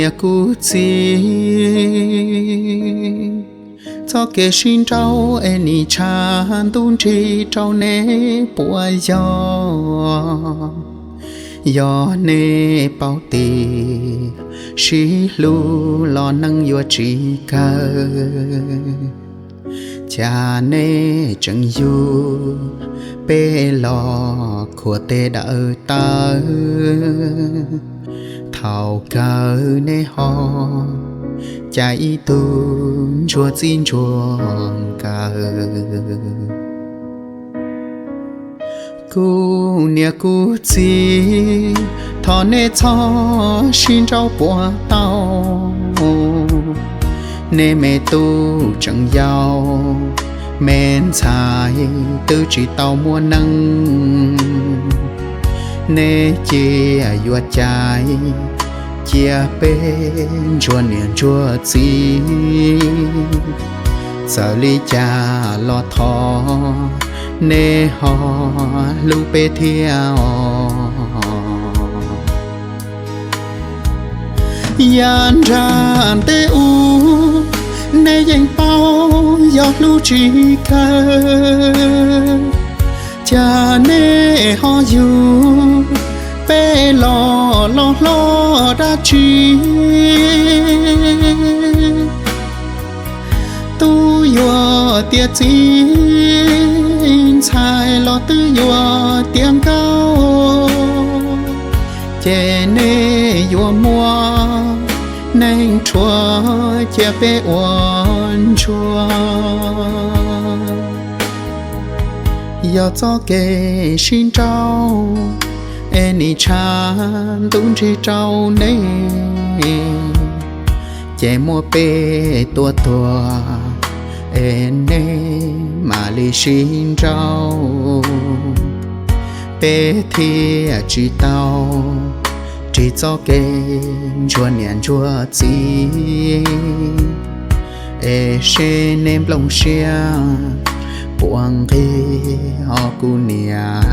Niam kuv txiv, txoj kev sib nrauj es nim tshav ntuj nrig rau neb puas yog? Yog neb paub tias sib hlub los neeg yuav tsis kawg, cas neb tseem yug peb los khuam tej daim tawv. Thaum kawg neb ho cas ib tug ntsuag txij ntsuag nkawm. Kuv niam kuv txiv, thov neb txhob sib nrauj puas tau. Neb me tub tseem yau, me ntxhais twb tsis tau muaj neej, neb cia yuav cai cia peb ntsuag niam ntsuag txiv. Txawm li cas los thov neb ho hlub peb thiab os. Yav nram ntej ub neb yeej paub yog hlub tsis kawg, cas neb ho yug peb los los hlob dab tsi? Twb yuav tiav txiv, ntxhais los twb yuav tiav nkauj, ces neb yuav muab neeg rhuav cia peb ua ntsuag. Yog txoj kev sib nrauj es nim tshav ntuj nrig rau neb, ces muab peb tua tuag es neb mam li sib nrauj. Peb thiaj tsis tau ris txoj kev ntsuag niam ntsuag txiv, es seb neb nplooj siab puas nqig os kuv niam.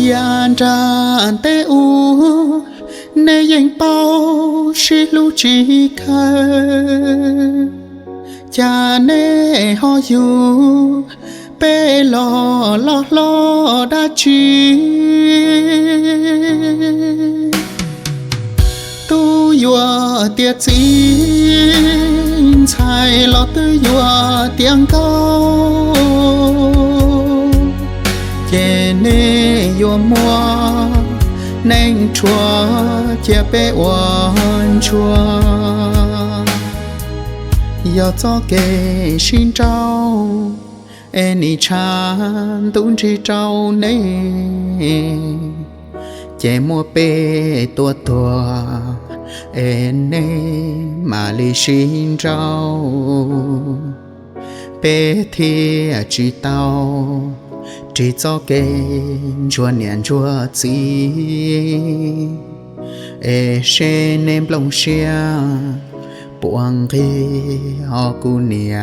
Yav nram ntej ub neb yeej paub sib hlub tsis kawg, cas neb ho yug peb los los hlob dab tsi? Twb yuav tiav txiv, ntxhais los twb yuav tiav nkauj, ces neb yuav muab neeg rhuav cia peb ua ntsuag. Yog txoj kev sib nrauj es nim tshav ntuj nrig rau neb, ces muab peb tua tuag es neb mam li sib nrauj. Peb thiaj tsis tau ris txoj kev ntsuag niam ntsuag txiv, es seb neb nplooj siab puas nqig os kuv niam.